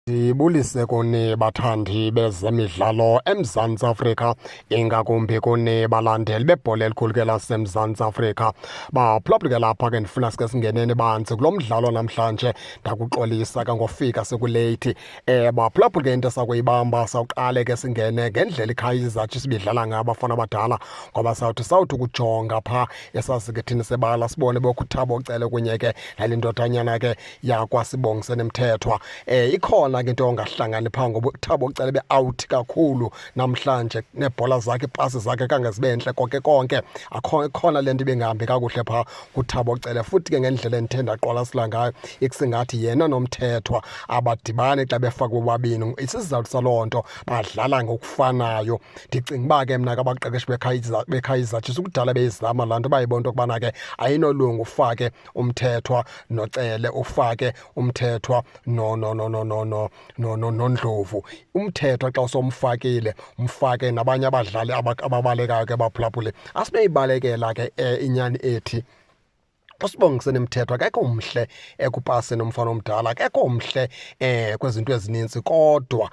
Ndibulise kuni bathandi bezemidlalo eMzantsi Afrika, ingakumbi kuni balandeli bebhola elikhulu ke laseMzantsi Afrika. Baphulaphuli ke lapha ke ndifuna sike singeneni banzi kulo mdlalo namhlanje, ndakuxolisa ke ngofika sekuleyithi. Baphulaphuli ke into esakuyibamba sawuqale ke singene ngendlela iKaizer Chiefs ibidlala ngayo abafana abadala, ngoba sawuthi ukujonga phaa esazikithini sebala sibone boKuthabo Cele kunye ke nale ndodanyana ke yakwaSibongiseni Mthethwa. Ikhona ke into ongahlangani phaa ngoba uThabo Cele be-out kakhulu namhlanje, neebhola zakhe, iipasi zakhe kange zibe ntle konke konke. Akho ikhona le nto ibingahambi kakuhle phaa kuThabo Cele. Futhi ke ngendlela endithe ndaqwalasela ngayo ikusingathi yena noMthethwa abadibani xa befakwe bobabini. Isizathu saloo nto badlala ngokufanayo. Ndicinga uba ke mna ke abaqeqeshi beKaizer Chiefs kudala beyizama laa nto, bayibona into yokubana ke ayinolunga ufake uMthethwa noCele, ufake uMthethwa noNdlovu. UMthethwa xa usomfakile umfake nabanye abadlali ababalekayo ke baphulaphule. Asibeyibalekela ke inyani ethi uSibongiseni Mthethwa akekho mhle ekupaseni umfana omdala, akekho mhle kwezinto ezininzi, kodwa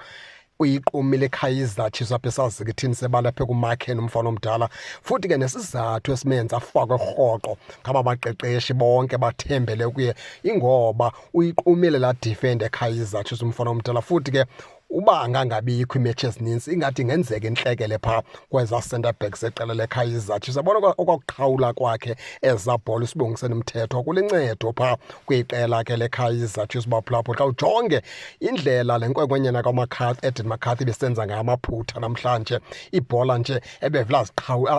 uyiqumile iKaizer Chiefs apha esazikithini sebala apha ekumakheni umfana omdala. Futhi ke nesizathu esimenza afakwe rhoqo ngaba baqeqeshi bonke bathembele kuye, ingoba uyiqumile laa defender eKaizer Chiefs umfana omdala. Futhi ke uba angangabikho iimetshi ezininzi ingathi ingenzeka intlekele phaa kwezaa centre backs zeqela leKaizer Chiefs. Yabona okwakuqhawula kwakhe ezaa bhola uSibongiseni Mthethwa kulincedo phaa kwiqela ke leKaizer Chiefs baphulaphula. Xa ujonge indlela le nkwenkwenyana kaMcCarthy, Eden McCarthy, besenza ngayo amaphutha namhlanje, ibhola nje ebevela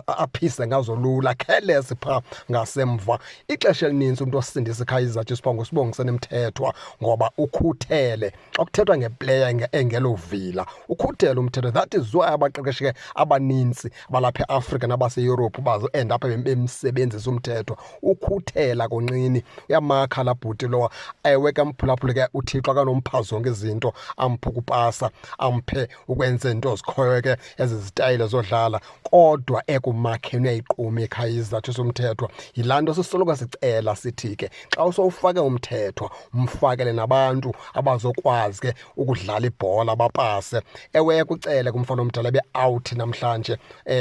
aphise ngazo lula, careless phaa ngasemva. Ixesha elininzi umntu osindisa iKaizer Chiefs phaa nguSibongiseni Mthethwa ngoba ukhuthele. Xa kuthethwa ngeplayer engelovila, ukhuthele uMthethwa. That is why abaqeqeshi ke abanintsi balapha eAfrika nabaseYurophu bazo-end up bemsebenzisa uMthethwa. Ukhuthela konqini, uyamakha laa bhuti lowa. Ewe ke mphulaphuli ke uThixo akanompha zonke izinto, amphe ukupasa, amphe ukwenza izinto zikhoyo ke ezi zitayile zodlala, kodwa ekumakheni uyayiquma iKaizer Chiefs uMthethwa. Yilaa nto sisoloko sicela sithi ke xa usowufake uMthethwa umfakele nabantu abazokwazi ke ukudlala ibhola bapase. Ewe kucele kumfana omdala be-out namhlanje,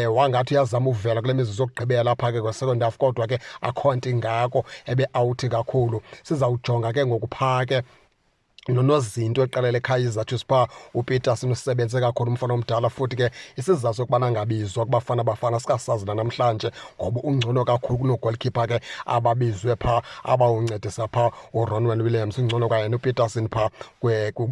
wangathi uyazama uvela kule mizuzu yokugqibela apha ke kwe-second half, kodwa ke akho nto ingako, ebe-out kakhulu. Sizawujonga ke ngoku phaa ke nonozinto eqela leKaizer Chiefs phaa uPeterson usebenze kakhulu umfana omdala. Futhi ke isizathu sokubana angabizwa kuBafana Bafana sikasazi namhlanje, ngoba ungcono kakhulu kunogoalkeeper ke ababizwe phaa abawuncedisa phaa uRonwen Williams, ungcono kwayena uPeterson phaa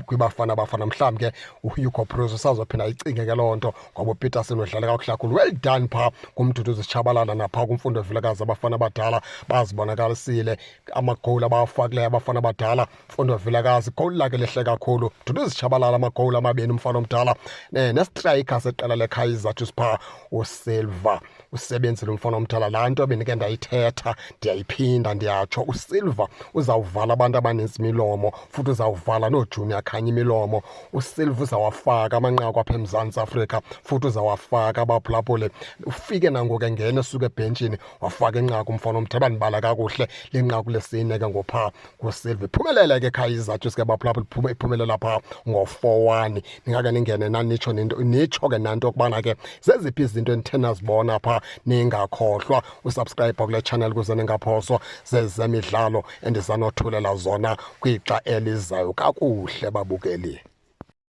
kwiBafana Bafana. Mhlawumbi ke uHugo Broos usazophinda ayicinge ke loo nto ngoba uPeterson udlale kakuhle kakhulu. Well done phaa kuMduduzi Tshabalala naphaa kuMfundo Vilakazi, abafana abadala bazibonakalisile amagowuli abawafakileyo abafana abadala. Mfundo Vilakazi igowuli lakhe lihle kakhulu, Mduduzi Tshabalala amagowuli amabini umfana omdala, nestriker seqela leKaizer Chiefs phaa uSilva usebenzile umfana omdala. Laa nto bendike ndayithetha ndiyayiphinda ndiyatsho, uSilva uzawuvala abantu abanintsi imilomo, futhi uzawuvala nooJunior Khanye imilomo. uSilva uzawafaka amanqaku apha eMzantsi Afrika, futhi uzawafaka abaphulaphuli. Ufike nangoku engena esuka ebhentshini wafaka inqaku umfana omdala, bandibala kakuhle linqaku lesine ke ngophaa kuSilva. Iphumelele ke Kaizer Chiefs ke baphulaphuli, iphumelela phaa ngo-4-1. Ningake ningene nanitsho nento, nitsho ke nanto yokubana ke zeziphi izinto enithe nazibona phaa. Ningakhohlwa usubscribe kule channel ukuze ningaphoswa zezemidlalo endizanothulela zona kwixa elizayo. Kakuhle babukeli.